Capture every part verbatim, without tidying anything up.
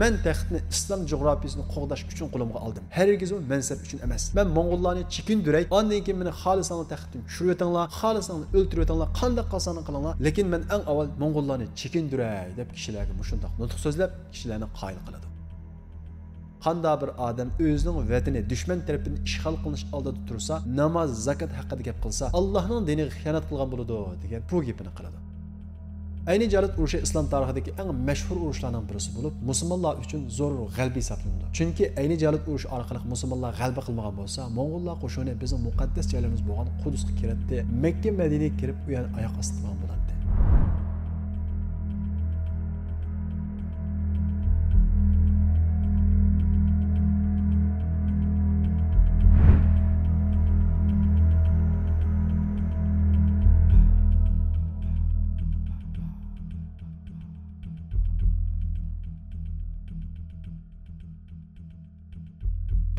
مەن تەختنى ئىسلام جۇغراپىيىسىنى قوغداش ئۈچۈن قولۇمغا ئالدىم. ھەرگىزمۇ مەنسەپ ئۈچۈن ئەمەس. مەن موڭغۇللارنى چېكىندۈرەي، ئاندىن كېيىن مېنى خالىساڭلار تەختتىن چۈشۈرۈۋېتىڭلار، خالىساڭلار ئۆلتۈرۈۋېتىڭلار، قانداق قىلساڭلار قىلىڭلار، لېكىن مەن ئەڭ ئاۋۋال موڭغۇللارنى چېكىندۈرەي، دەپ كىشىلەرگە مۇشۇنداق نۇتۇق سۆزلەپ، كىشىلەرنى قايىل قىلىدۇ. قانداق بىر ئادەم ئۆزىنىڭ ۋەتىنى دۈشمەن تەرىپىدىن ئىشغال قىلىنىش ئالدىدا تۇرسا، ناماز، زاكات ھەققىدە گەپ قىلسا، ئاللاھنىڭ دىنىغا خىيانەت قىلغان بولىدۇ، دېگەن بۇ گېپىنى قىلىدۇ. ئەينى جالۇت ئۇرۇشى ئىسلام تارىخىدىكى ئەڭ مەشھۇر ئۇرۇشلارنىڭ بىرسى بولۇپ، مۇسۇلمانلار ئۈچۈن زور غەلىبە ھېسابلىنىدۇ. چۈنكى ئەينى جالۇت ئۇرۇشى ئارقىلىق مۇسۇلمانلار غەلىبە قىلمىغان بولسا، موڭغۇللار قوشۇنى بىزنىڭ مۇقەددەس جايلىرىمىز بولغان قۇدۇسقا كىرەتتى، مەككە، مەدىنىگە كىرىپ، ئۇ يەرنى ئاياق ئاستى قىلغان بولاتتى.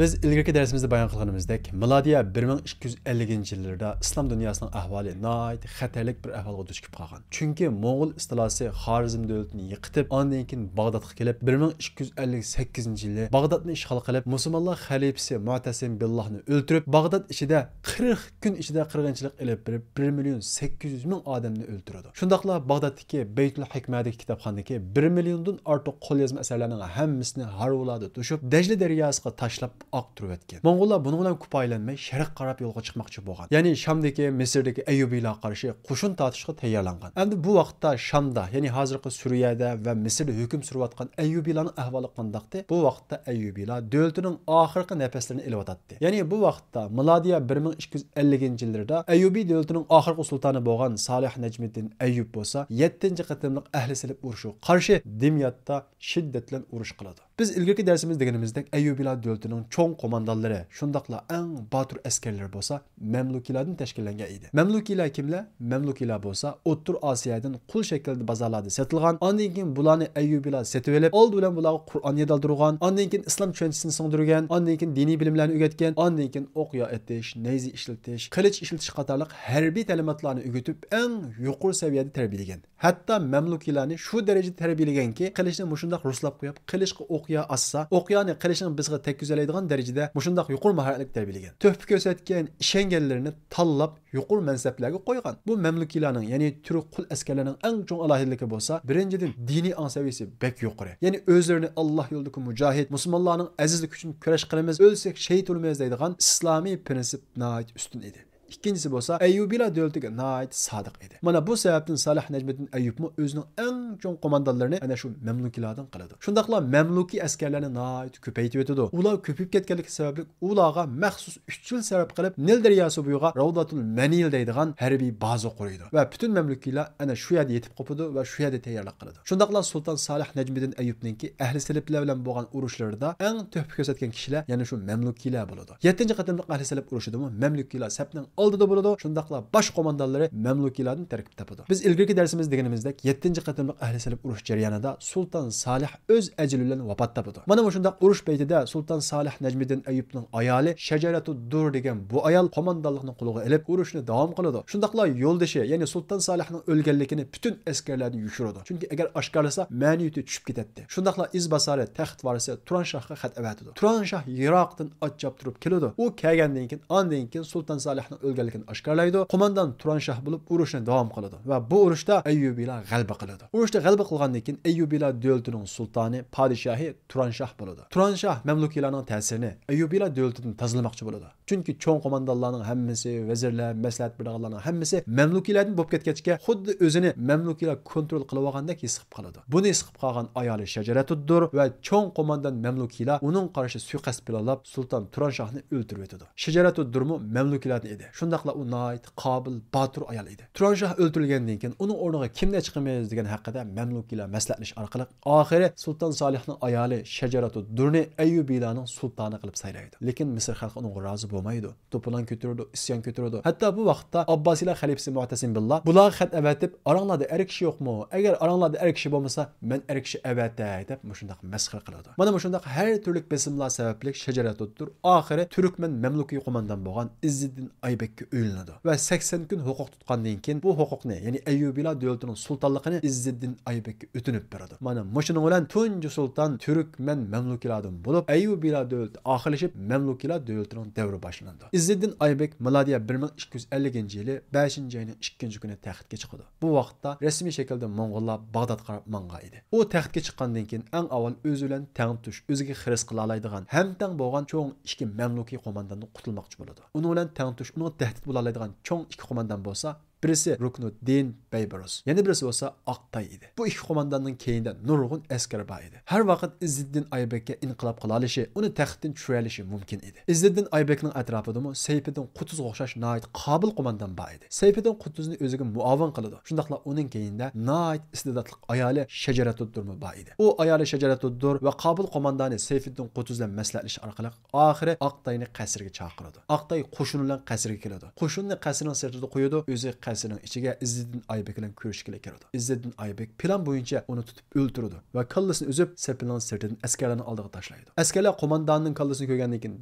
بىز ئىلگىرىكى دەرسىمىزدە بايان قىلغىنىمىزدەك، مىلادىيە بىر مىڭ ئىككى يۈز ئەللىكىنچى يىللىرىدا ئىسلام دۇنياسىنىڭ ئەھۋالى ناھايىتى خەتەرلىك بىر ئەھۋالغا دۇچ كېلىپ قالغان. چۈنكى موڭغۇل ئىستىلاسى خارزم دۆلىتىنى يىقىتىپ، ئاندىن كېيىن باغدادقا كېلىپ، بىر مىڭ ئىككى يۈز ئەللىك سەككىزىنچى يىلى باغدادنى ئىشغال قىلىپ، مۇسۇلمانلار خەلىپىسى مۇئتەسىم بىللاھنى ئۆلتۈرۈپ، باغداد ئىچىدە قىرىق كۈن ئىچىدە قىرغىنچىلىق ئېلىپ بېرىپ، بىر مىليون سەككىز يۈز مىڭ ئادەمنى ئۆلتۈرىدۇ. شۇنداقلا باغدادتىكى بەيتۇل ھېكمەدىكى كىتابخانىدىكى بىر مىليوندىن ئارتۇق قوليازما ئەسەرلەرنىڭ ھەممىسىنى ھارۋىلاردا توشۇپ، دەجلە دەرياسىغا تاشلاپ ئاقتۇرۇۋەتكەن. موڭغۇللار بۇنىڭ بىلەن كۇپايىلەنمەي، شەرققە قاراپ يولغا چىقماقچى بولغان. يەنى شامدىكى، مىسىردىكى ئەييۇبىيلارغا قارشى قوشۇن تارتىشقا تەييارلانغان. ئەمدى بۇ ۋاقىتتا شامدا، يەنى ھازىرقى سۈرىيەدە ۋە مىسىردا ھۆكۈم سۈرۈۋاتقان ئەييۇبىيلارنىڭ ئەھۋالى قانداقتى؟ بۇ ۋاقىتتا ئەييۇبىيلار دۆلىتىنىڭ ئاخىرقى نەپەسلىرىنى ئېلىۋاتاتتى. يەنى بۇ ۋاقىتتا، مىلادىيە بىر مىڭ ئىككى يۈز ئەللىكىنچى يىللىرىدا ئەييۇبىي دۆلىتىنىڭ ئاخىرقى سۇلتانى بولغان سالىھ نەجمىدىن ئەييۇب بولسا، يەتتىنچى قېتىملىق ئەھلى سېلىپ ئۇرۇشىغا قارشى دىمياتتا شىددەت بىلەن ئۇرۇش قىلىدۇ. بىز ئىلگىرىكى دەرسىمىزدە دېگىنىمىزدەك، ئەييۇبىيلار دۆلىتىنىڭ چوڭ قوماندانلىرى، شۇنداقلا ئەڭ باتۇر ئەسكەرلىرى بولسا مەملۇكىيلاردىن تەشكىللەنگەن ئىدى. مەملۇكىيلار كىملەر؟ مەملۇكىيلار بولسا ئوتتۇرا ئاسىيادىن قۇل شەكلىدە بازارلاردا سېتىلغان، ئاندىن كېيىن بۇلارنى ئەييۇبىيلار سېتىۋېلىپ، ئالدى بىلەن بۇلارغا قۇرئان يېدەلدۈرغان، ئاندىن كېيىن ئىسلام چۈشەنچىسىنى سىڭدۈرگەن، ئاندىن كېيىن دىنىي بىلىملەرنى ئۆگەتكەن، ئاندىن كېيىن ئوقيا ئېتىش، نەيزە ئىشلىتىش، قىلىچ ئىشلىتىش قاتارلىق ھەربىي تەلىماتلارنى ئۆگىتىپ، ئەڭ يۇقىرى سەۋىيەدە تەربىيەلىگەن. ھەتتا مەملۇكىيلارنى شۇ دەرىجىدە تەربىيەلىگەنكى، قىلىچنى مۇشۇنداق رۇسلاپ قويۇپ، قىلىچقا ئوقيا ئاسسا، ئوقيانى قىلىچنىڭ بىزىغا تەگكۈزەلەيدىغان دەرىجىدە مۇشۇنداق يۇقىرى ماھارەتلىك تەربىيەلىگەن. تۆھپە كۆرسەتكەن، ئىشەنگەنلىرىنى تاللاپ، يۇقىرى مەنسەپلەرگە قويغان. بۇ مەملۇكىيلارنىڭ، يەنى تۈرك قۇل ئەسكەرلىرىنىڭ ئەڭ چوڭ ئالاھىدىلىكى بولسا، بىرىنچىدىن، دىنىي ئاڭ سەۋىيەسى بەك يۇقىرى. يەنى ئۆزلىرىنى ئاللا يولىدىكى مۇجاھىد، مۇسۇلمانلارنىڭ ئەزىزلىكى ئۈچۈن كۈرەش قىلىمىز، ئۆلسەك شېھىت بولىمىز دەيدىغان ئىسلامىي پىرىنسىپ ناھايىتى ئۈستۈن ئىدى. ئىككىنچىسى بولسا، ئەييۇبىيلار دۆلىتىگە ناھايىتى سادىق ئىدى. مانا بۇ سەۋەبتىن سالىھ نەجمىدىن ئەييۇبمۇ ئۆزىنىڭ ئەڭ چوڭ قوماندانلىرىنى ئەنە شۇ مەملۇكىيلاردىن قىلىدۇ. شۇنداقلا مەملۇكىي ئەسكەرلەرنى ناھايىتى كۆپەيتىۋېتىدۇ. ئۇلار كۆپىيىپ كەتكەنلىكى سەۋەبلىك ئۇلارغا مەخسۇس ئۈچ يىل سەرپ قىلىپ، نىل دەرياسى بويىغا راۋداتۇل مەنىل دەيدىغان ھەربىي بازا قۇرۇيدۇ ۋە پۈتۈن مەملۇكىيلار ئەنە شۇ يەردە يېتىپ قوپىدۇ ۋە شۇ يەردە تەييارلىق قىلىدۇ. شۇنداقلا سۇلتان سالىھ نەجمىدىن ئەييۇبنىڭكى ئەھلى سېلىپلار بىلەن بولغان ئۇرۇشلىرىدا ئەڭ تۆھپە كۆرسەتكەن كىشىلەر يەنە شۇ مەملۇكىيلار بولىدۇ. يەتتىنچى قېتىملىق ئەھلى سېلىپ ئۇرۇشىدىمۇ مەملۇكىيلار سەپنىڭ ئالدىدا بولىدۇ، شۇنداقلا باش قوماندانلىرى مەملۇكىيلاردىن تەركىب تاپىدۇ. بىز ئىلگىرىكى دەرسىمىزدە دېگىنىمىزدەك، يەتتىنچى قېتىملىق ئەھلى سېلىپ ئۇرۇش جەريانىدا سۇلتان سالىھ ئۆز ئەجىلى بىلەن ۋاپات تاپىدۇ. مانا مۇشۇنداق ئۇرۇش پەيتىدە سۇلتان سالىھ نەجمىدىن ئەييۇبنىڭ ئايالى شەجەرەتۇ دۇر دېگەن بۇ ئايال قوماندانلىقنى قولىغا ئېلىپ، ئۇرۇشنى داۋام قىلىدۇ. شۇنداقلا يولدىشى، يەنى سۇلتان سالىھنىڭ ئۆلگەنلىكىنى پۈتۈن ئەسكەرلەردىن يوشۇرىدۇ. چۈنكى ئەگەر ئاشكارىلىسا، مەنىۋىيىتى چۈشۈپ كېتەتتى. شۇنداقلا ئىز باسارى، تەخت ۋارىسى تۇران شاھقا خەت ئەۋەتىدۇ. تۇران شاھ يىراقتىن ئات چاپتۇرۇپ كېلىدۇ. ئۇ كەلگەندىن كېيىن، ئاندىن كېيىن سۇلتان سالىھنىڭ ئۆلگەنلىكىنى ئاشكارىلايدۇ. قوماندان تۇران شاھ بولۇپ ئۇرۇشنى داۋام قىلىدۇ ۋە بۇ ئۇرۇشتا ئەييۇبىيلار غەلىبە قىلىدۇ. ئۇرۇشتا غەلىبە قىلغاندىن كېيىن ئەييۇبىيلار دۆلىتىنىڭ سۇلتانى، پادىشاھى تۇران شاھ بولىدۇ. تۇران شاھ مەملۇكىيلارنىڭ تەسىرىنى ئەييۇبىيلار دۆلىتىدىن تازىلىماقچى بولىدۇ. چۈنكى چوڭ قوماندانلارنىڭ ھەممىسى، ۋەزىرلەر، مەسلىھەت بېرىدىغانلارنىڭ ھەممىسى مەملۇكىيلەردىن بولۇپ كەتكەچكە، خۇددى ئۆزىنى مەملۇكىيلار كونترول قىلىۋالغاندەك ھېس قىلىپ قالىدۇ. بۇنى ھېس قىلىپ قالغان ئايالى شەجەرەتۇددۇر ۋە چوڭ قوماندان مەملۇكىيلار ئۇنىڭغا قارشى سۇيىقەست پىلانلاپ، سۇلتان تۇران شاھنى ئۆلتۈرۈۋېتىدۇ. شەجەرەتۇددۇرمۇ مەملۇكىيلاردىن ئىدى. شۇنداقلا ئۇ ناھايىتى قابىل، باتۇر ئايال ئىدى. تۇران شاھ ئۆلتۈرۈلگەندىن كېيىن ئۇنىڭ ئورنىغا كىمنى چىقىمىز دېگەن ھەققىدە مەملۇكىيلار مەسلىھەتلىشىش ئارقىلىق، ئاخىرى سۇلتان سالىھنىڭ ئايالى شەجەرەتۇددۇرنى ئەييۇبىيلارنىڭ سۇلتانى قىلىپ سايلايدۇ. لېكىن مىسىر خەلقى ئۇنىڭغا رازى بولمايدۇ. توپىلاڭ كۆتۈرىدۇ، ئىسيان كۆتۈرىدۇ. ھەتتا بۇ ۋاقىتتا ئابباسىيلار خەلىپىسى مۇئتەسىم بىللا بۇلارغا خەت ئەۋەتىپ، «ئاراڭلاردا ئەر كىشى يوقمۇ؟ ئەگەر ئاراڭلاردا ئەر كىشى بولمىسا، مەن ئەر كىشى ئەۋەتەي» دەپ مۇشۇنداق مەسخىرە قىلىدۇ. مانا مۇشۇنداق ھەر تۈرلۈك بېسىملار سەۋەبلىك شەجەرەتۇددۇر ئاخىرى تۈركمەن مەملۇكىي قوماندان بولغان ئىززىدىن ئەييۇب بەگكە ئۆيلىنىدۇ ۋە سەكسەن كۈن ھوقۇق تۇتقاندىن كېيىن بۇ ھوقۇقنى، يەنى ئەييۇبىيلار دۆلىتىنىڭ سۇلتانلىقىنى ئىززىدىن ئايبەككە ئۆتۈنۈپ بېرىدۇ. مانا مۇشۇنىڭ بىلەن تۇنجى سۇلتان تۈركمەن مەملۇكىيلاردىن بولۇپ، ئەييۇبىيلار دۆلىتى ئاخىرلىشىپ، مەملۇكىيلار دۆلىتىنىڭ دەۋرى باشلىنىدۇ. ئىززىدىن ئايبەك مىلادىيە بىر مىڭ ئىككى يۈز ئەللىكىنچى يىلى بەشىنچى ئاينىڭ ئىككىنچى كۈنى تەختكە چىقىدۇ. بۇ ۋاقىتتا رەسمىي شەكىلدە موڭغۇللار باغدادقا قاراپ ماڭغان ئىدى. ئۇ تەختكە چىققاندىن كېيىن، ئەڭ ئاۋۋال ئۆزى بىلەن تەڭتۇش، ئۆزىگە خىرىس قىلالايدىغان، ھەمتەڭ بولغان چوڭ ئىككى مەملۇكىي قومانداندىن قۇتۇلماقچى بولىدۇ. ئۇنىڭ بىلەن تەڭتۇش، ئۇنىڭغا تەھدىت بولالايدىغان چوڭ ئىككى قوماندان بولسا، بىرسى رۇكنۇددىن بەيبىرۇس، يەنە بىرسى بولسا ئاقتاي ئىدى. بۇ ئىككى قومانداننىڭ كەينىدە نۇرغۇن ئەسكەر بار ئىدى. ھەر ۋاقىت ئىززىدىن ئايبەككە ئىنقىلاب قىلالىشى، ئۇنى تەختتىن چۈشۈرەلىشى مۇمكىن ئىدى. ئىززىدىن ئايبەكنىڭ ئەتراپىدىمۇ سەيپىدىن قۇتۇزغا ئوخشاش ناھايىتى قابىل قوماندان بار ئىدى. سەيپىدىن قۇتۇزنى ئۆزىگە مۇئاۋىن قىلىدۇ. شۇنداقلا ئۇنىڭ كەينىدە ناھايىتى ئىستېداتلىق ئايالى شەجەرەتۇددۇرمۇ بار ئىدى. ئۇ ئايالى شەجەرەتۇددۇر ۋە قابىل قوماندانى سەيپىدىن قۇتۇز بىلەن مەسلىھەتلىشىش ئارقىلىق ئاخىرى ئاقتاينى قەسرىگە چاقىرىدۇ. ئاقتاي قوشۇنى بىلەن قەسرىگە كېلىدۇ. قوشۇننى قەسرىنىڭ سىرتىدا قويىدۇ، ئۆزى قەسرىنىڭ ئىچىگە ئىززىدىن ئايبەك بىلەن كۆرۈشكىلى كىرىدۇ. ئىززىدىن ئايبەك پىلان بويىچە ئۇنى تۇتۇپ ئۆلتۈرىدۇ ۋە كاللىسىنى ئۈزۈپ، سېپىلنىڭ سىرتىدىن ئەسكەرلەرنىڭ ئالدىغا تاشلايدۇ. ئەسكەرلەر قومانداننىڭ كاللىسىنى كۆرگەندىن كېيىن،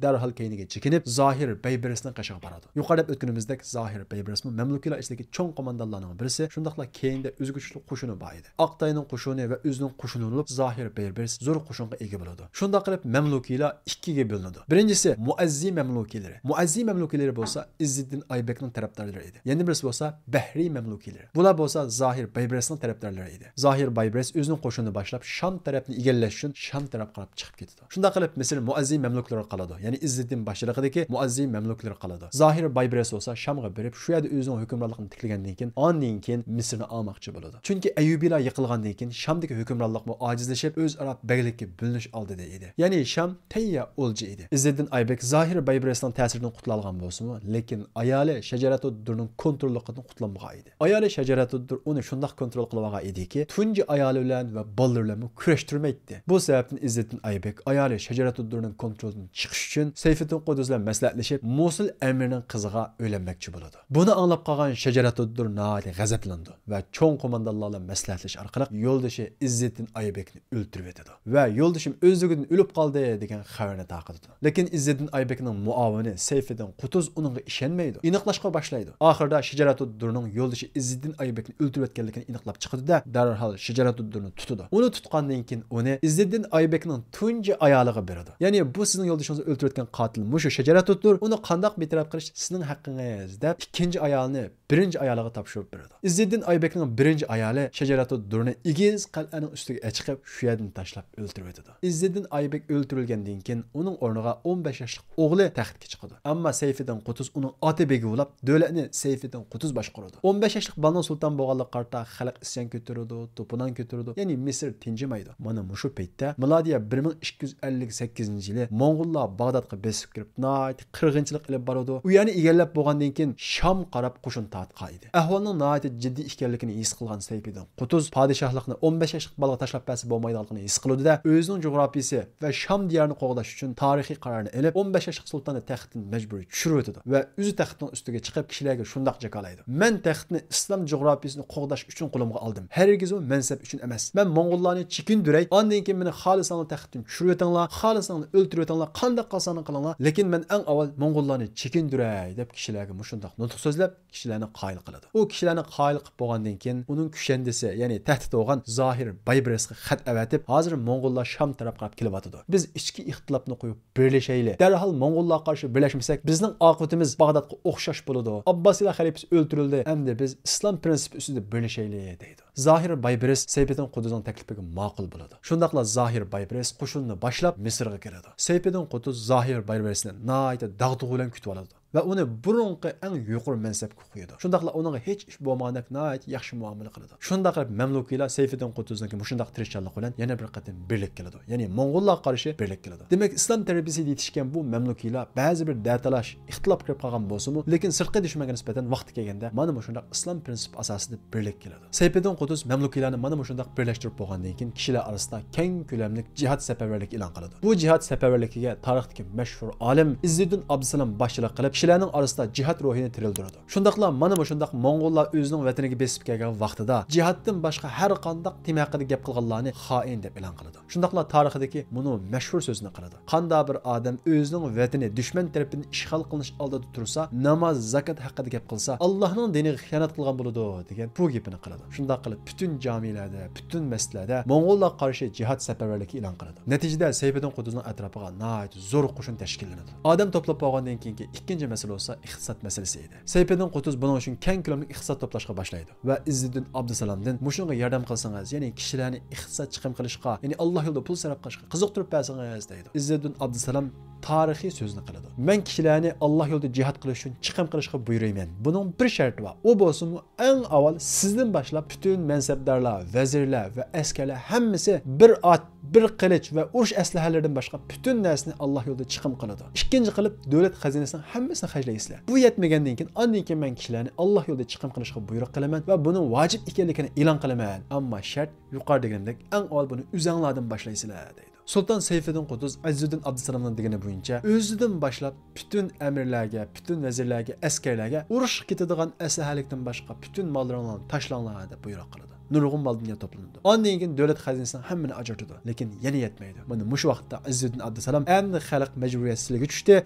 دەرھال كەينىگە چېكىنىپ، زاھىر بەيبىرىسنىڭ قېشىغا بارىدۇ. يۇقىرىدا دەپ ئۆتكىنىمىزدەك، زاھىر بەيبىرىسمۇ مەملۇكىيلار ئىچىدىكى چوڭ قوماندانلارنىڭ بىرسى، شۇنداقلا كەينىدە ئۆزىگە كۈچلۈك قوشۇنى بار ئىدى. ئاقتاينىڭ قوشۇنى ۋە ئۆزىنىڭ قوشۇنى بولۇپ، زاھىر بەيبىرىس زور قوشۇنغا ئىگە بولىدۇ. شۇنداق قىلىپ، مەملۇكىيلار ئىككىگە بۆلۈنىدۇ. بىرىنچىسى مۇئەززى مەملۇكىيلىرى. مۇئەززى مەملۇكىيلىرى بولسا ئىززىدىن ئايبەكنىڭ تەرەپدارلىرى ئىدى. يەنە بىرسى بولسا بەھرىي مەملۇكىيلىرى. بۇلار بولسا زاھىر بەيبىرىسنىڭ تەرەپدارلىرى ئىدى. زاھىر بەيبىرىس ئۆزىنىڭ قوشۇنىنى باشلاپ، شام تەرەپنى ئىگىلەش ئۈچۈن شام تەرەپ قاراپ چىقىپ كېتىدۇ. شۇنداق قىلىپ، مىسىر مۇئەززى مەملۇكلىرى قالىدۇ. يەنى ئىززىدىن باشچىلىقىدىكى مۇئەززى مەملۇكلىرى قالىدۇ. زاھىر بەيبىرىس بولسا شامغا بېرىپ، شۇ يەردە ئۆزىنىڭ ھۆكۈمرانلىقىنى تىكلىگەندىن كېيىن، ئاندىن كېيىن مىسىرنى ئالماقچى بولىدۇ. چۈنكى ئەييۇبىيلار يىقىلغاندىن كېيىن، شامدىكى ھۆكۈمرانلىقمۇ ئاجىزلىشىپ، ئۆزئارا بەگلىككە بۆلۈنۈش ئالدىدا ئىدى. يەنى شام تەييار ئولجا ئىدى. ئىززىدىن ئايبەك زاھىر بەيبىرىسنىڭ تەسىرىدىن قۇتۇلالىغان بولسىمۇ، لېكىن ئايالى شەجەرەتۇددۇرنىڭ كونتروللۇقىدىن قۇتۇلالمىغان ئىدى. ئايالى شەجەرەتۇددۇر ئۇنى شۇنداق كونترول قىلىۋالغان ئىدىكى، تۇنجى ئايالى بىلەن ۋە بالىلىرى بىلەنمۇ كۈرەشتۈرمەيتتى. بۇ سەۋەبتىن ئىززىدىن ئايبەك ئايالى شەجەرەتۇددۇرنىڭ كونترولىدىن چىقىش ئۈچۈن سەيفىدىن قۇدۇز بىلەن مەسلىھەتلىشىپ، موسۇل ئەمىرىنىڭ قىزىغا ئۆيلەنمەكچى بولىدۇ. بۇنى ئاڭلاپ قالغان شەجەرەتۇددۇر ناھايىتى غەزەپلىنىدۇ ۋە چوڭ قوماندانلار بىلەن مەسلىھەتلىشىش ئارقىلىق يولدىشى ئىززىدىن ئايبەكنى ئۆلتۈرۈۋېتىدۇ ۋە يولدىشىم ئۆزلۈكىدىن ئۆلۈپ قالدى دېگەن خەۋەرنى تارقىتىدۇ. لېكىن ئىززىدىن ئايبەكنىڭ مۇئاۋىنى سەيفىدىن قۇتۇز ئۇنىڭغا ئىشەنمەيدۇ، ئېنىقلاشقا باشلايدۇ. ئاخىرىدا شىجارەتۇددۇرنىڭ يولدىشى ئىززىدىن ئايبەكنى ئۆلتۈرۈۋەتكەنلىكىنى ئېنىقلاپ چىقىدۇ-دە، دەرھال شىجارەتۇددۇرنى تۇتىدۇ. ئۇنى تۇتقاندىن كېيىن ئۇنى ئىززىدىن ئايبەكنىڭ تۇنجى ئايالىغا بېرىدۇ. يەنى، بۇ سىزنىڭ يولدىشىڭىزنى ئۆلتۈرۈۋەتكەن قاتىل مۇشۇ شىجارەتۇددۇر، ئۇنى قانداق بىتەرەپ قىلىش سىزنىڭ ھەققىڭىز، دەپ ئىككىنچى ئايالىنى بىرىنچى ئايالىغا تاپشۇرۇپ بېرىدۇ. ئىززىدىن ئايبەكنىڭ بىرىنچى ئايالى شەجەرەتۇددۇرنى ئېگىز قەلئەنىڭ ئۈستىگە ئەچىقىپ، شۇ يەردىن تاشلاپ ئۆلتۈرۈۋېتىدۇ. ئىززىدىن ئايبەك ئۆلتۈرۈلگەندىن كېيىن، ئۇنىڭ ئورنىغا ئون بەش ياشلىق ئوغلى تەختكە چىقىدۇ. ئەمما سەيفىدىن قۇتۇز ئۇنىڭ ئاتا بېگى بولاپ، دۆلەتنى سەيفىدىن قۇتۇز باشقۇرىدۇ. ئون بەش ياشلىق بالىنىڭ سۇلتان بولغانلىقىغا قارىتا خەلق ئىسيان كۆتۈرىدۇ، توپىناڭ كۆتۈرىدۇ، يەنى مىسىر تىنچىمايدۇ. مانا مۇشۇ پەيتتە، مىلادىيە بىر مىڭ ئىككى يۈز ئەللىك سەككىزىنچى يىلى موڭغۇللار باغدادقا بېسىپ كىرىپ، ناھايىتى قىرغىنچىلىق ئېلىپ بارىدۇ. ئۇ يەرنى ئىگىلەپ بولغاندىن كېيىن، شام قاراپ قوشۇن تارتقان ئىدى. ئەھۋالنىڭ ناھايىتى جىددىي ئىكەنلىكىنى ھېس قىلغان سەيپىدىن قۇتۇز پادىشاھلىقنى ئون بەش ياشلىق بالىغا تاشلاپ بەرسە بولمايدىغانلىقىنى ھېس قىلىدۇ-دە، ئۆزىنىڭ جۇغراپىيىسى ۋە شام دىيارىنى قوغداش ئۈچۈن تارىخىي قارارنى ئېلىپ، ئون بەش ياشلىق سۇلتاننى تەختتىن مەجبۇرىي چۈشۈرۈۋېتىدۇ ۋە ئۆزى تەختنىڭ ئۈستىگە چىقىپ، كىشىلەرگە شۇنداق جاكالايدۇ: «مەن تەختنى ئىسلام جۇغراپىيىسىنى قوغداش ئۈچۈن قولۇمغا ئالدىم. ھەرگىزمۇ مەنسەپ ئۈچۈن ئەمەس. مەن موڭغۇللارنى چېكىندۈرەي، ئاندىن كېيىن مېنى خالىساڭلار تەختتىن چۈشۈرۈۋېتىڭلار، خالىساڭلار ئۆلتۈرۈۋېتىڭلار، قانداق قىلساڭلار قىلىڭلار، لېكىن مەن ئەڭ ئاۋۋال موڭغۇللارنى چېكىندۈرەي» دەپ، كىشىلەرگە مۇشۇنداق نۇتۇق سۆزلەپ، كىشىلەرنى قايىل قىلىدۇ. ئۇ كىشىلەرنى قايىل قىلىپ بولغاندىن كېيىن، ئۇنىڭ كۈشەندىسى، يەنى تەھدىت بولغان زاھىر بايبرېسقا خەت ئەۋەتىپ، ھازىر موڭغۇللار شام تەرەپ قاراپ كېلىۋاتىدۇ. بىز ئىچكى ئىختىلاپنى قويۇپ بىرلىشەيلى. دەرھال موڭغۇللارغا قارشى بىرلەشمىسەك، بىزنىڭ ئاقىۋىتىمىز باغدادقا ئوخشاش بولىدۇ. ئابباسىيلار خەلىپىسى ئۆلتۈرۈلدى. ئەمدى بىز ئىسلام پىرىنسىپى ئۈستىدە بىرلىشەيلى، دەيدۇ. زاھىر بايبرېس سەيپىدىن قۇدۇزنىڭ تەكلىپىگە ماقۇل بولىدۇ. شۇنداقلا زاھىر بايبرېس قوشۇنىنى باشلاپ مىسىرغا كىرىدۇ. سەيپىدىن قۇدۇز زاھىر بايبرېسنى ناھايىتى داغدۇغا بىلەن كۈتۈۋالىدۇ ۋە ئۇنى بۇرۇنقى ئەڭ يۇقىرى مەنسەپكە قويىدۇ. شۇنداقلا ئۇنىڭغا ھېچ ئىش بولمىغاندەك ناھايىتى ياخشى مۇئامىلە قىلىدۇ. شۇنداق قىلىپ مەملۇكىيلار سەيفىدىن قۇدۇزنىڭكى مۇشۇنداق تىرىشچانلىقى بىلەن يەنە بىر قېتىم بىرلىككە كېلىدۇ. يەنى موڭغۇللارغا قارشى بىرلىككە كېلىدۇ. دېمەك، ئىسلام تەربىيىسى يېتىشكەن بۇ مەملۇكىيلار بەزى بىر دەتالاش، ئىختىلاپ كىرىپ قالغان بولسىمۇ، لېكىن سىرتقى دۈشمەنگە نىسبەتەن ۋاقتى كەلگەندە مانا مۇشۇنداق ئىسلام پىرىنسىپى ئاساسىدا بىرلىككە كېلىدۇ. سەيپىدىن قۇدۇز مەملۇكىيلارنى مانا مۇشۇنداق بىرلەشتۈرۈپ بولغاندىن كېيىن، كىشىلەر ئارىسىدا كەڭ كۆلەملىك جىھاد سەپەرۋەرلىكى ئېلان قىلىدۇ. بۇ جىھاد سەپەرۋەرلىكىگە تارىختىكى مەشھۇر ئالىم ئىززىدىن ئابدۇسالام باشچىلىق قىلىپ، كىشىلەرنىڭ ئارىسىدا جىھاد روھىنى تىرىلدۈرىدۇ. شۇنداقلا مانا مۇشۇنداق موڭغۇللار ئۆزىنىڭ ۋەتىنىگە بېسىپ كەلگەن ۋاقتىدا جىھادتىن باشقا ھەر قانداق تېما ھەققىدە گەپ قىلغانلارنى خائىن دەپ ئېلان قىلىدۇ. شۇنداقلا تارىخىدىكى مۇنۇ مەشھۇر سۆزنى قىلىدۇ: قانداق بىر ئادەم ئۆزىنىڭ ۋەتىنى دۈشمەن تەرىپىدىن ئىشغال قىلىنىش ئالدىدا تۇرسا، ناماز، زاكات ھەققىدە گەپ قىلسا، ئاللاھنىڭ دىنىغا خىيانەت قىلغان بولىدۇ، دېگەن بۇ گېپىنى قىلىدۇ. شۇنداق قىلىپ پۈتۈن جامىلەردە، پۈتۈن مەسچىتلەردە موڭغۇللارغا قارشى جىھاد سەپەرۋەرلىكى ئېلان قىلىدۇ. نەتىجىدە سەيپىدىن قۇتۇزنىڭ ئەتراپىغا ناھايىتى زور قوشۇن تەشكىللىنىدۇ. ئادەم توپلاپ بولغاندىن كېيىنكى ئىككىنچى مەسىلە بولسا ئىقتىساد مەسىلىسى ئىدى. سەيپىدىن قۇتۇز بۇنىڭ ئۈچۈن كەڭ كۆلەملىك ئىقتىساد توپلاشقا باشلايدۇ ۋە ئىززىدىن ئابدۇسالامدىن مۇشۇنىڭغا ياردەم قىلسىڭىز، يەنى كىشىلەرنى ئىقتىساد چىقىم قىلىشقا، يەنى ئاللا يولىدا پۇل سەرپ قىلىشقا قىزىقتۇرۇپ بەرسىڭىز، دەيدۇ. ئىززىدىن ئابدۇسالام تارىخىي سۆزنى قىلىدۇ: مەن كىشىلەرنى ئاللا يولىدا جىھاد قىلىش ئۈچۈن چىقىم قىلىشقا بۇيرۇيمەن. بۇنىڭ بىر شەرتى بار. ئۇ بولسىمۇ ئەڭ ئاۋۋال سىزدىن باشلاپ پۈتۈن مەنسەپدارلار، ۋەزىرلەر ۋە ئەسكەرلەر ھەممىسى بىر ئات، بىر قىلىچ ۋە ئۇرۇش ئەسلىھەلىرىدىن باشقا پۈتۈن نەرسىنى ئاللا يولىدا چىقىم قىلىدۇ. ئىككىنچى قىلىپ دۆلەت خەزىنىسىنىڭ ھەممىسىنى خەجلەيسىلەر. بۇ يەتمىگەندىن كېيىن، ئاندىن كېيىن مەن كىشىلەرنى ئاللا يولىدا چىقىم قىلىشقا بۇيرۇق قىلىمەن ۋە بۇنىڭ ۋاجىپ ئىكەنلىكىنى ئېلان قىلىمەن. ئەمما شەرت يۇقىرىدا دېگىنىمدەك ئەڭ ئاۋۋال بۇنى ئۆزەڭلاردىن باشلايسىلەر، دەيدۇ. سۇلتان سەيفىدىن قۇتۇز ئەزىزۇددىن ئابدۇسالامنىڭ دېگىنى بويىچە ئۆزىدىن باشلاپ پۈتۈن ئەمىرلەرگە، پۈتۈن ۋەزىرلەرگە، ئەسكەرلەرگە ئۇرۇشقا كېتىدىغان ئەسلىھەلىكتىن باشقا پۈتۈن ماللىرىڭلارنى تاشلاڭلار دەپ بۇيرۇق قىلىدۇ. نۇرغۇن مال دۇنيا توپلىنىدۇ. ئاندىن كېيىن دۆلەت خەزىنىسىنىڭ ھەممىنى ئاجرىتىدۇ. لېكىن يەنە يەتمەيدۇ. مانا مۇشۇ ۋاقىتتا ئەزىزىدىن ئابدۇسالام ئەمدى خەلق مەجبۇرىيەت سىلىگە چۈشتى.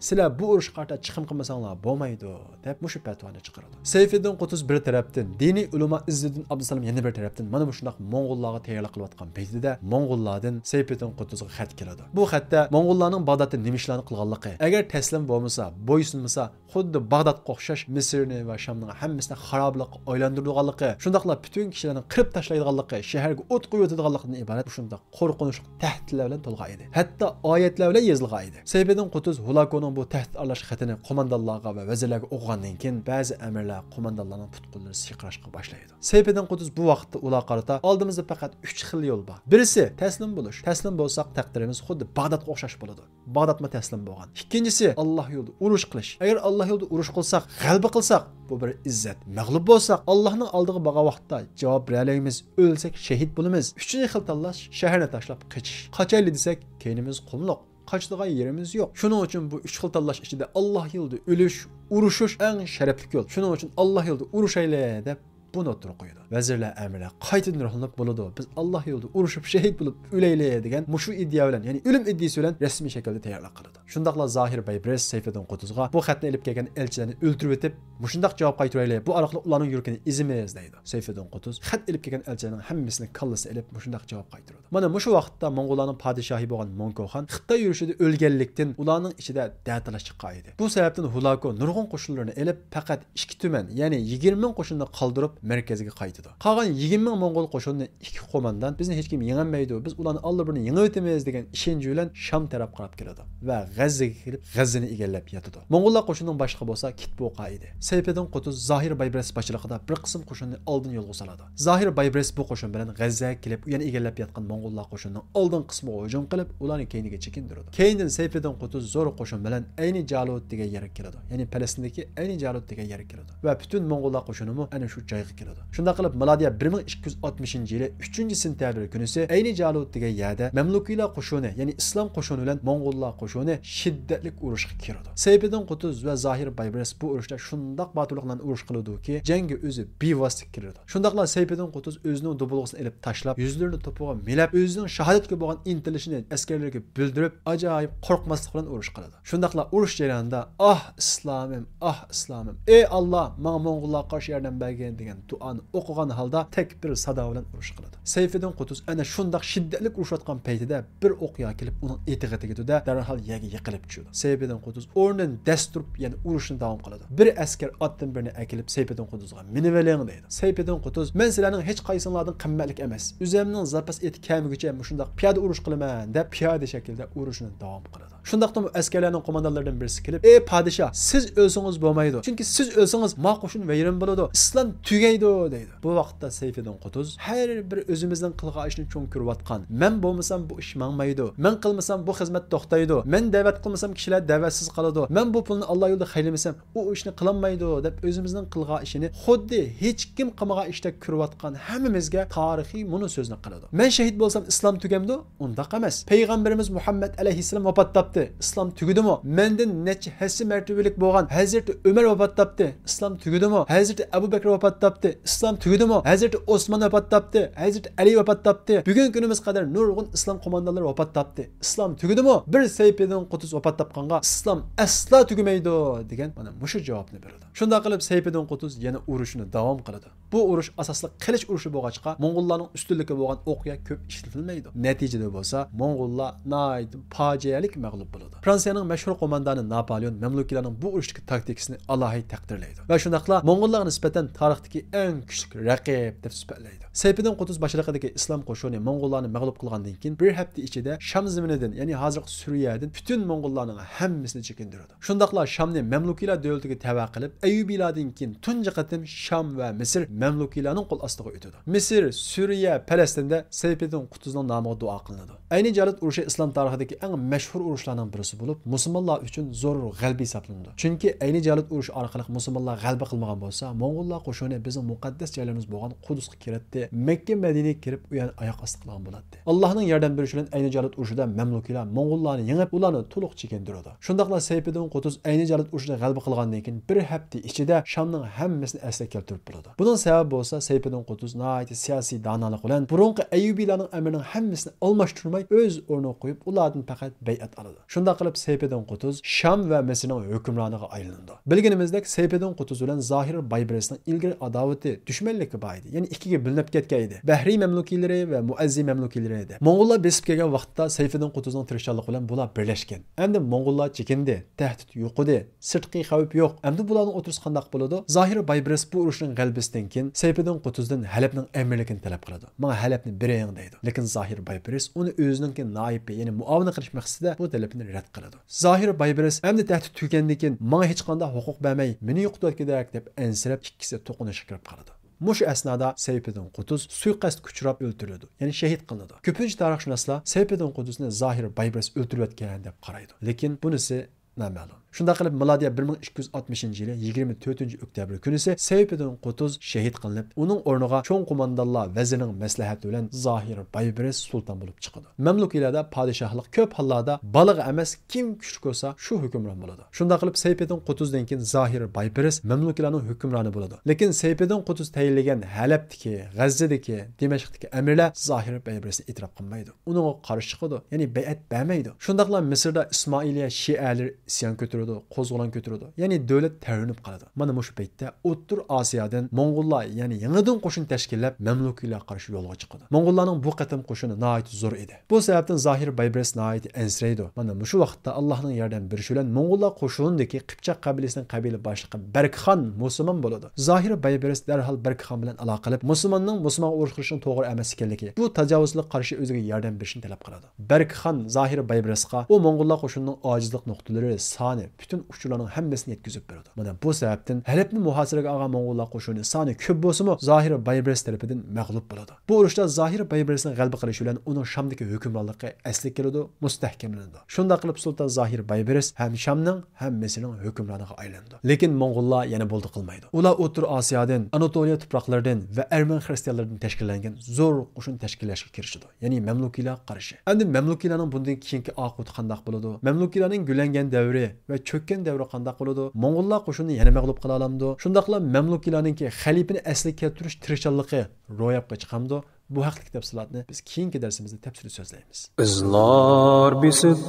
سىلەر بۇ ئۇرۇشقا قارىتا چىقىم قىلمىساڭلار بولمايدۇ، دەپ مۇشۇ پەتىۋانى چىقىرىدۇ. سەيفىدىن قۇتۇز بىر تەرەپتىن، دىنىي ئۆلىما ئىززىدىن ئابدۇسالام يەنە بىر تەرەپتىن مانا مۇشۇنداق موڭغۇللارغا تەييارلىق قىلىۋاتقان پەيتىدە موڭغۇللاردىن سەيفىدىن قۇتۇزغا خەت كېلىدۇ. بۇ خەتتە موڭغۇللارنىڭ باغدادتا نېمە ئىشلارنى قىلغانلىقى، ئەگەر تەسلىم بولمىسا، بويسۇنمىسا، خۇددى باغدادقا ئوخشاش مىسىرنى ۋە شامنىڭ ھەممىسىنى خارابىلىققا ئايلاندۇرىدىغانلىقى، شۇنداقلا پۈتۈن كىشىلەرنى قىرىپ تاشلايدىغانلىقى، شەھەرگە ئوت قويۇۋېتىدىغانلىقىدىن ئىبارەت مۇشۇنداق قورقۇنچلۇق تەھدىتلەر بىلەن تولغان ئىدى. ھەتتا ئايەتلەر بىلەن يېزىلغان ئىدى. سەيپىدىن قۇتۇز ھۇلاكونىڭ بۇ تەھدىت ئارىلاش خېتىنى قوماندانلارغا ۋە ۋەزىرلەرگە ئوقۇغاندىن كېيىن، بەزى ئەمىرلەر، قوماندانلارنىڭ پۇت-قوللىرى سىرقىراشقا باشلايدۇ. سەيپىدىن قۇتۇز بۇ ۋاقىتتا ئۇلارغا قارىتا، ئالدىمىزدا پەقەت ئۈچ خىل يول بار. بىرسى، تەسلىم بولۇش. تەسلىم بولساق، تەقدىرىمىز خۇددى باغدادقا ئوخشاش بولىدۇ. باغدادمۇ تەسلىم بولغان. ئىككىنچىسى، ئاللا يولىدا ئۇرۇش قىلىش. ئەگەر ئاللا يولىدا ئۇرۇش قىلساق، غەلىبە قىلساق، بۇ بىر ئىززەت. مەغلۇپ بولساق، ئاللانىڭ ئالدىغا بارغان ۋاقىتتا جاۋاب بېرەلەيمىز، ئۆلسەك شېھىت بولىمىز. ئۈچىنچى خىل تاللاش، شەھەرنى تاشلاپ قېچىش. قاچايلى دېسەك، كەينىمىز قۇملۇق. قاچىدىغان يېرىمىز يوق. شۇنىڭ ئۈچۈن بۇ ئۈچ خىل تاللاش ئىچىدە ئاللا يولىدا ئۆلۈش، ئۇرۇشۇش ئەڭ شەرەپلىك يول. شۇنىڭ ئۈچۈن ئاللا يولىدا ئۇرۇشايلى دەپ بۇنى ئوتتۇرىغا قويىدۇ. ۋەزىرلەر ئەمىرلەر قايتىدىن روھلىنىپ، بولىدۇ، بىز ئاللا يولىدا ئۇرۇشۇپ شېھىت بولۇپ ئۆلەيلى دېگەن مۇشۇ ئىدىيە بىلەن، يەنى ئۆلۈم ئىدىيىسى بىلەن رەسمىي شەكىلدە تەييارلىق قىلىدۇ. شۇنداقلا زاھىر بايبرىس سەيفىدىن قۇتۇزغا بۇ خەتنى ئېلىپ كەلگەن ئەلچىلەرنى ئۆلتۈرۈۋېتىپ، مۇشۇنداق جاۋاب قايتۇرايلى، بۇ ئارقىلىق ئۇلارنىڭ يۈرىكىنى ئېزىمىز، دەيدۇ. سەيفىدىن قۇتۇز خەت ئېلىپ كەلگەن ئەلچىلەرنىڭ ھەممىسىنى كاللىسىغا ئېلىپ مۇشۇنداق جاۋاب قايتۇرىدۇ. مانا مۇشۇ ۋاقىتتا موڭغۇللارنىڭ پادىشاھى بولغان موڭكوخان خىتاي يۈرۈشىدە ئۆلگەنلىكتىن، ئۇلارنىڭ ئىچىدە دەتالاش چىققان ئىدى. بۇ سەۋەبتىن ھۇلاكو نۇرغۇن قوشۇنلىرىنى ئېلىپ، پەقەت ئىككى تۈمەن، يەنى يىگىرمە مىڭ قوشۇننى قالدۇرۇپ، مەركەزگە قايتىدۇ. قالغان يىگىرمە مىڭ موڭغۇل قوشۇنىنى ئىككى قوماندان، بىزنى ھېچكىم يېڭەلمەيدۇ، بىز ئۇلارنى ئاللىبۇرۇن يېڭىۋېتىمىز، دېگەن ئىشەنچى بىلەن شام تەرەپ قاراپ كېلىدۇ ۋە غەززىگە كېلىپ، غەززىنى ئىگىلەپ ياتىدۇ. موڭغۇللار قوشۇنىنىڭ باشلىقى بولسا كىتبوقا ئىدى. سەيپىدىن قۇتۇز زاھىر بايبرس باشچىلىقىدا بىر قىسىم قوشۇننى ئالدىن يولغا سالىدۇ. زاھىر بايبرس بۇ قوشۇن بىلەن غەززەگە كېلىپ، ئۇ يەنە ئىگىلەپ ياتقان موڭغۇللار قوشۇنىنىڭ ئالدىنقى قىسمىغا ھۇجۇم قىلىپ، ئۇلارنى كەينىگە چېكىندۈرىدۇ. كەينىدىن سەيپىدىن قۇتۇز زور قوشۇن بىلەن ئەينى جالۇت دېگەن يەرگە كېلىدۇ. يەنى پەلەستىندىكى ئەينى جالۇت دېگەن يەرگە كېلىدۇ. ۋە پۈتۈن موڭغۇللار قوشۇنىمۇ ئەنە شۇ جايغا كېلىدۇ. شۇنداق قىلىپ، مىلادىيە بىر مىڭ ئىككى يۈز ئاتمىشىنچى يىلى ئۈچىنچى سېنتەبىر كۈنىسى ئەينى جالۇت دېگەن يەردە مەملۇكىيلار قوشۇنى، يەنى ئىسلام قوشۇنى بىلەن موڭغۇللار قوشۇنى شىددەتلىك ئۇرۇشقا كىرىدۇ. سەيپىدىن قۇتۇز ۋە زاھىر بايبرس بۇ ئۇرۇشتا شۇنداق باتۇرلۇق بىلەن ئۇرۇش قىلىدۇكى، جەڭگە ئۆزى بىۋاسىتە كىرىدۇ. شۇنداقلا سەيپىدىن قۇتۇز ئۆزىنىڭ دۇبۇلغىسىنى ئېلىپ تاشلاپ، يۈزلىرىنى توپىغا مىلەپ، ئۆزىنىڭ شاھادەتكە بولغان ئىنتىلىشىنى ئەسكەرلىرىگە بىلدۈرۈپ، ئاجايىپ قورقماسلىق بىلەن ئۇرۇش قىلىدۇ. شۇنداقلا ئۇرۇش جەريانىدا، «ئاھ، ئىسلامىم، ئاھ، ئىسلامىم، ئەي ئاللا، ماڭا موڭغۇللارغا قارشى ياردەم بەرگىن» دېگەن دۇئانى ئوقۇغان ھالدا تەك بىر سادا بىلەن ئۇرۇش قىلىدۇ. سەيپىدىن قۇتۇز ئەنە شۇنداق شىددەتلىك ئۇرۇشۇۋاتقان پەيتىدە بىر ئوقيا كېلىپ ئۇنىڭ ئېتىغا تېگىدۇ-دە، دەرھال يەرگە يىقىلىپ چۈشىدۇ. سەيپىدىن قۇتۇز ئورنىدىن دەس تۇرۇپ يەنە ئۇرۇشنى داۋام قىلىدۇ. بىر ئەسكەر ئاتتىن بىرنى ئەكېلىپ سەيپىدىن قۇتۇزغا، «مىنىۋېلىڭ» دەيدۇ. سەيپىدىن قۇتۇز، «مەن سىلەرنىڭ ھېچقايسىڭلاردىن قىممەتلىك ئەمەس. ئۆزۈمنىڭ زاپاس ئېتى كەلمىگۈچە مۇشۇنداق پىيادە ئۇرۇش قىلىمەن» دەپ، پىيادە شەكىلدە ئۇرۇشىنى داۋام قىلىدۇ. شۇنداقتىمۇ ئەسكەرلەرنىڭ قوماندانلىرىدىن بىرسى كېلىپ، «ئەي پادىشاھ، سىز ئۆلسىڭىز بولمايدۇ. چۈنكى سىز ئۆلسىڭىز، ما قوشۇن ۋەيران بولىدۇ. ئىسلام تۈگەيدۇ» كەيدۇ دەيدۇ. بۇ ۋاقىتتا سەيپىدىن قۇتۇز ھەر بىر ئۆزىمىزنىڭ قىلغان ئىشىنى چوڭ كۆرۈۋاتقان، مەن بولمىسام بۇ ئىش ماڭمايدۇ، مەن قىلمىسام بۇ خىزمەت توختايدۇ، مەن دەۋەت قىلمىسام كىشىلەر دەۋەتسىز قالىدۇ، مەن بۇ پۇلنى ئاللا يولىدا خەجلىمىسەم ئۇ ئىشنى قىلالمايدۇ دەپ ئۆزىمىزنىڭ قىلغان ئىشىنى خۇددى ھېچكىم قىلمىغان ئىشتەك كۆرۈۋاتقان ھەممىمىزگە تارىخىي مۇنۇ سۆزنى قىلىدۇ. مەن شېھىت بولسام ئىسلام تۈگەمدۇ؟ ئۇنداق ئەمەس. پەيغەمبىرىمىز مۇھەممەد ئەلەيھىسسالام ۋاپات تاپتى. ئىسلام تۈگىدىمۇ؟ مەندىن نەچچە ھەسسە مەرتىۋىلىك بولغان ھەزرىتى ئۆمەر ۋاپات تاپتى. ئىسلام تۈگىدىمۇ؟ ھەزرىتى ئەبۇ بەكرى ۋاپات تاپتى. ئىسلام تۈگىدىمۇ؟ ھەزرىتى ئوسمان ۋاپات تاپتى. ھەزرىتى ئەلى ۋاپات تاپتى. بۈگۈنكى كۈنىمىز قەدەر نۇرغۇن ئىسلام قوماندانلىرى ۋاپات تاپتى. ئىسلام تۈگىدىمۇ؟ بىر سەيپىدىن قۇتۇز ۋاپات تاپقانغا ئىسلام ئەسلا تۈگىمەيدۇ دېگەن مانا مۇشۇ جاۋابنى بېرىدۇ. شۇنداق قىلىپ سەيپىدىن قۇتۇز يەنە ئۇرۇشىنى داۋام قىلىدۇ. بۇ ئۇرۇش ئاساسلىق قىلىچ ئۇرۇشى بولغاچقا، موڭغۇللارنىڭ ئۈستۈنلۈكى بولغان ئوقيا كۆپ ئىشلىتىلمەيدۇ. نەتىجىدە بولسا، موڭغۇللار ناھايىتى پاجىئەلىك مەغلۇپ بولىدۇ. فرانسىيەنىڭ مەشھۇر قوماندانى ناپالېئون مەملۇكىيلارنىڭ بۇ ئۇرۇشتىكى تاكتىكىسىنى ئالاھىدە تەقدىرلەيدۇ ۋە شۇنداقلا موڭغۇللارغا نىسبەتەن تارىختىكى ئەڭ كۈچلۈك رەقىب دەپ سۈپەتلەيدۇ. سەيپىدىن قۇتۇز باشلىقىدىكى ئىسلام قوشۇنى موڭغۇللارنى مەغلۇپ قىلغاندىن كېيىن، بىر ھەپتە ئىچىدە شام زېمىنىدىن، يەنى ھازىرقى سۈرىيەدىن پۈتۈن موڭغۇللارنىڭ ھەممىسىنى چېكىندۈرىدۇ. شۇنداقلا شامنى مەملۇكىيلار دۆلىتىگە تەۋە قىلىپ، ئەييۇبىيلاردىن كېيىن تۇنجى قېتىم شام ۋە مىسىر مەملۇكىيلارنىڭ قول ئاستىغا ئۆتىدۇ. مىسىر، سۈرىيە، پەلەستىندە سەيپىدىن قۇتۇزنىڭ نامىغا دۇئا قىلىنىدۇ. ئەينى جالۇت ئۇرۇشى ئىسلام تارىخىدىكى ئەڭ مەشھۇر ئۇرۇشلارنىڭ بىرسى بولۇپ، مۇسۇلمانلار ئۈچۈن زور غەلىبە ھېسابلىنىدۇ. چۈنكى ئەينى جالۇت ئۇرۇشى ئارقىلىق مۇسۇلمانلار غەلىبە قىلمىغان بولسا، موڭغۇللار قوشۇنى بىزنىڭ مۇقەددەس جايلىرىمىز بولغان قۇدۇسقا كىرەتتى، مەككە، مەدىنىگە كىرىپ، ئۇ يەرنى ئاياق ئاستى قىلغان بولاتتى. ئاللاھنىڭ ياردەم بېرىشى بىلەن ئەينى جالۇت ئۇرۇشىدا مەملۇكىيلار موڭغۇللارنى يېڭىپ، ئۇلارنى تولۇق چېكىندۈرىدۇ. شۇنداقلا سەيپىدىن قۇتۇز ئەينى جالۇت ئۇرۇشىدا غەلىبە قىلغاندىن كېيىن، بىر ھەپتە ئىچىدە شامنىڭ ھەممىسىنى ئەسلىگە كەلتۈرۈپ بولىدۇ. بۇنىڭ سەۋەبى بولسا، سەيپىدىن قۇتۇز ناھايىتى سىياسىي دانالىق بىلەن بۇرۇنقى ئەييۇبىيلارنىڭ ئەمرىنىڭ ھەممىسىنى ئالماشتۇرماي، ئۆز ئورنىغا قويۇپ، ئۇلاردىن پەقەت بەيئەت ئالىدۇ. شۇنداق قىلىپ، سەيپىدىن قۇتۇز شام ۋە مىسىرنىڭ ھۆكۈمرانىغا ئايلىنىدۇ. بىلگىنىمىزدەك، سەيپىدىن قۇتۇز بىلەن زاھىر بايبرىسنىڭ ئىلگىرى ئاداۋىتى، دۈشمەنلىكى بار ئىدى. يەنى ئىككىگە بۆلۈنۈپ كەتكەن ئىدى. بەھرىي مەملۇكىيلىرى ۋە مۇئەززى مەملۇكىيلىرى ئىدى. موڭغۇللار بېسىپ كەلگەن ۋاقىتتا سەيپىدىن قۇتۇزنىڭ تىرىشچانلىقى بىلەن بۇلار بىرلەشكەن. ئەمدى موڭغۇللار چېكىندى، تەھدىت يوقىدى، سىرتقى خەۋپ يوق. ئەمدى بۇلارنىڭ ئوتتۇرىسى قانداق بولىدۇ؟ زاھىر بايبرىس بۇ ئۇرۇشنىڭ غەلىبىسىدىن كېيىن سەيپىدىن قۇتۇزدىن ھەلەپنىڭ ئەمىرلىكىنى تەلەپ قىلىدۇ. ماڭا ھەلەپنى بېرىڭ دەيدۇ. لېكىن زاھىر بايبرىس ئۇنى ئۆزىنىڭكى نائىبى، يەنى مۇئاۋىنى قىلىش مەقسىتىدە بۇ تەلىپىنى رەت قىلىدۇ. زاھىر بايبرىس ئەمدى تەھدىت تۈگىگەندىن كېيىن ماڭا ھېچقانداق ھوقۇق بەرمەي، مېنى يوقىتىۋەتكۈدەك دەپ ئەنسىرەپ، ئىككىسى توقۇنۇشقا كىرىپ قالىدۇ. مۇشۇ ئەسنادا سەيپىدىن قۇتۇز سۇيىقەستكە ئۇچراپ ئۆلتۈرۈلىدۇ، يەنى شېھىت قىلىنىدۇ. كۆپىنچە تارىخشۇناسلار سەيپىدىن قۇتۇزنى زاھىر بايبرىس ئۆلتۈرۈۋەتكەن دەپ قارايدۇ. لېكىن بۇنىسى نامەلۇم. شۇنداق قىلىپ، مىلادىيە بىر مىڭ ئىككى يۈز ئاتمىشىنچى يىلى يىگىرمە تۆتىنچى ئۆكتەبىر كۈنىسى سەيپىدىن قۇتۇز شېھىت قىلىنىپ، ئۇنىڭ ئورنىغا چوڭ قوماندانلار ۋەزىرىنىڭ مەسلىھەتى بىلەن زاھىر بايبرىس سۇلتان بولۇپ چىقىدۇ. مەملۇكىيلاردا پادىشاھلىق كۆپ ھاللاردا بالىغا ئەمەس، كىم كۈچلۈك بولسا، شۇ ھۆكۈمران بولىدۇ. شۇنداق قىلىپ، سەيپىدىن قۇتۇزدىن كېيىن زاھىر بايبرىس مەملۇكىيلارنىڭ ھۆكۈمرانى بولىدۇ. لېكىن سەيپىدىن قۇتۇز تەيىنلىگەن ھەلەبتىكى، غەززىدىكى، دىمەشقتىكى ئەمىرلەر زاھىر بايبرىسنى ئېتىراپ قىلمايدۇ. ئۇنىڭغا قارشى چىقىدۇ، يەنى بەيئەت بەرمەيدۇ. شۇنداقلا مىسىردا ئىسمائىلىيە شىئەلىرى ئىسيان كۆتۈرىدۇ، قوزغىلاڭ كۆتۈرىدۇ، يەنى دۆلەت تەۋرىنىپ قالىدۇ. مانا مۇشۇ پەيتتە ئوتتۇرا ئاسىيادىن موڭغۇللار، يەنى يېڭىدىن قوشۇن تەشكىللەپ، مەملۇكىيلار قارشى يولغا چىقىدۇ. موڭغۇللارنىڭ بۇ قېتىم قوشۇنى ناھايىتى زور ئىدى. بۇ سەۋەبتىن زاھىر بايبرىس ناھايىتى ئەنسىرەيدۇ. مانا مۇشۇ ۋاقىتتا ئاللاھنىڭ ياردەم بېرىشى بىلەن موڭغۇللار قوشۇنىدىكى قىپچاق قەبىلىسىنىڭ قەبىلە باشلىقى بەركخان مۇسۇلمان بولىدۇ. زاھىر بايبرىس دەرھال بەركخان بىلەن ئالاقە قىلىپ، مۇسۇلماننىڭ مۇسۇلمانغا ئۇرۇش قىلىشنىڭ توغرا ئەمەس ئىكەنلىكى، بۇ تاجاۋۇزچىلىققا قارشى ئۆزىگە ياردەم بېرىشىنى تەلەپ قىلىدۇ. بەركخان زاھىر بايبرىسقا ئۇ موڭغۇللار قوشۇنىنىڭ ئاجىزلىق نۇقتىلىرى، سانى، پۈتۈن ئۇچۇرلارنىڭ ھەممىسىنى يەتكۈزۈپ بېرىدۇ. مانا بۇ سەۋەبتىن ھەلەبنى مۇھاسىرىگە ئالغان موڭغۇللار قوشۇنى سانى كۆپ بولسىمۇ، زاھىر بايبرىس تەرىپىدىن مەغلۇپ بولىدۇ. بۇ ئۇرۇشتا زاھىر بايبرىسنىڭ غەلىبە قىلىشى بىلەن ئۇنىڭ شامدىكى ھۆكۈمرانلىقى ئەسلىگە كېلىدۇ، مۇستەھكەملىنىدۇ. شۇنداق قىلىپ سۇلتان زاھىر بايبرىس ھەم شامنىڭ، ھەم مىسىرنىڭ ھۆكۈمرانىغا ئايلىنىدۇ. لېكىن موڭغۇللار يەنە بولدى قىلمايدۇ. ئۇلار ئوتتۇرا ئاسىيادىن، ئاناتولىيە تۇپراقلىرىدىن ۋە ئەرمەن خىرىستىيانلىرىدىن تەشكىللەنگەن زور قوشۇن تەشكىللەشكە كىرىشىدۇ. يەنى مەملۇكىيلارغا قارشى. ئەمدى مەملۇكىيلارنىڭ بۇندىن كېيىنكى ئاقىۋىتى قانداق بولىدۇ؟ مەملۇكىيلارنىڭ گۈللەنگەن دەۋرى ۋە چۆككەن دەۋرى قانداق بولىدۇ؟ موڭغۇللار قوشۇنىنى يەنە مەغلۇپ قىلالامدۇ؟ شۇنداقلا مەملۇكىيلارنىڭكى خەلىپىنى ئەسلىگە كەلتۈرۈش تىرىشچانلىقى روياپقا چىقامدۇ؟ بۇ ھەقلىك تەپسىلاتنى بىز كېيىنكى دەرسىمىزدە تەپسىلىي سۆزلەيمىز. ئىزلار بېسىپ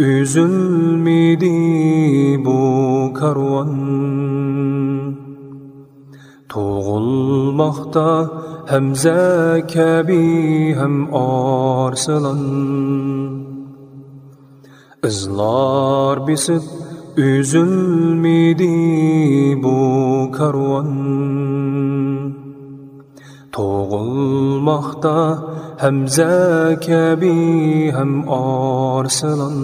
ئۈزۈلمىدى بۇ كارۋان. تۇغۇلماقتا ھەمزە كەبى ھەم ئارسلان. ئىزلار بېسىپ ئۈزۈلمىدى بۇ كارۋان. تۇغۇلماقتا ھەمزە كەبى ھەم ئارسلان.